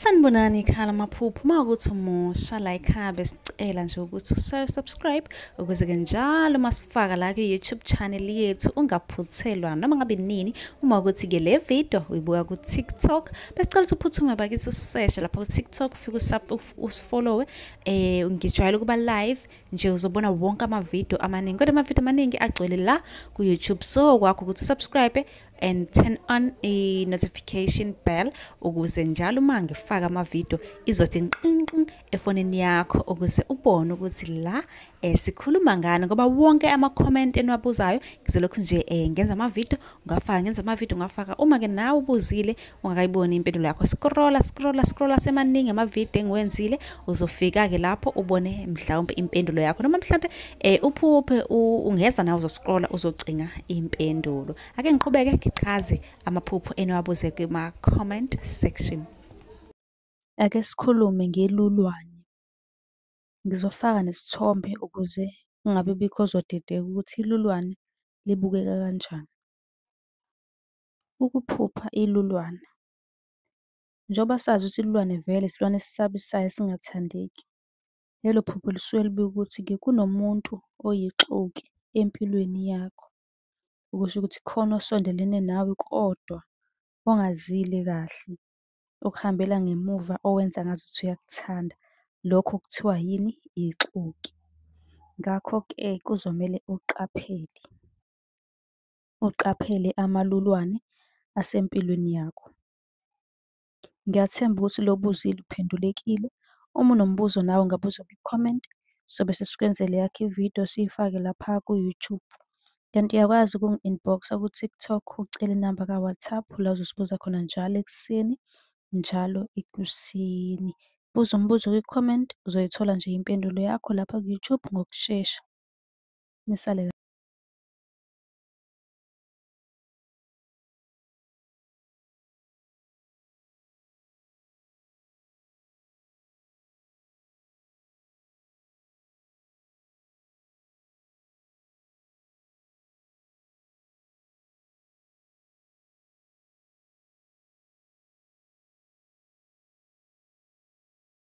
Sanibonani ekhaya lamaphupho. Uma ukuthi umusha la ekhaya besicela nje ukuthi usubscribe ukuze-ke njalo uma sifaka la kwi-YouTube channel yethu ungaphuthelwa noma ngabe nini. Uma ukuthi-ke le video uyibuka ku-TikTok, besicela ukuthi uphuthume bakithi useshe lapha ku-TikTok, ufike usifollowe. Ngijwayele ukuba live nje, uzobona wonke amavidiyo amaningi, kodwa amavidiyo amaningi agcwele la ku-YouTube. So kwakho ukuthi usubscribe and turn on i-notification bell ukuze njalo uma ngifaka amavidiyo izothi nqinqin efonini yakho, ukuze ubone ukuthi la sikhuluma ngani, ngoba wonke ama-comment eniwabuzayo ngizolokhu nje ngenza amavidiyo ngafaka, ngenza amavidiyo ngafaka. Uma-ke nawe ubuzile ungakayiboni impendulo yakho, scrolla scrolla scrolla, semaningi amavidiyo engiwenzile, uzofika-ke lapho ubone mhlawumbe impendulo yakho, noma mhlawumbe uphuphe ungeza nawe uzoscrolla uzocinga impendulo. Ake ngiqhubeke ngichaze amaphupho eniwabuze kuma-comment section. Ake sikhulume ngelulwane. Ngizofaka nesithombe ukuze kungabi bikho ozodideka ukuthi ilulwane libukeka kanjani. Ukuphupha ilulwane, njengoba sazi ukuthi ilulwane vele isilwane esisabisayo esingathandeki. Lelo phupho lisuke libika ukuthi-ke kunomuntu oyixoki empilweni yakho. Okusho ukuthi khona osondelene nawe kodwa ongazile kahle, okuhambela ngemuva, owenza ngazuthi uyakuthanda. Lokho kuthiwa yini? Ixoki. Ngakho-ke kuzomele uqaphele, uqaphele amalulwane asempilweni yakho. Ngiyathemba ukuthi lo obuzile uphendulekile. Uma unombuzo nawe ungabuza kwi-comment, sobe sesikwenzela eyakho ividiyo siyifake lapha ku-YouTube. Kanti uyakwazi ukungi-inbox-a ku-TikTok ucele inamba ka-WhatsApp, la ozosibuza khona njalo ekuseni, njalo ekuseni. Buza umbuzo kwi-comment, uzoyithola nje impendulo yakho lapha ku-YouTube ngokushesha. Nisale.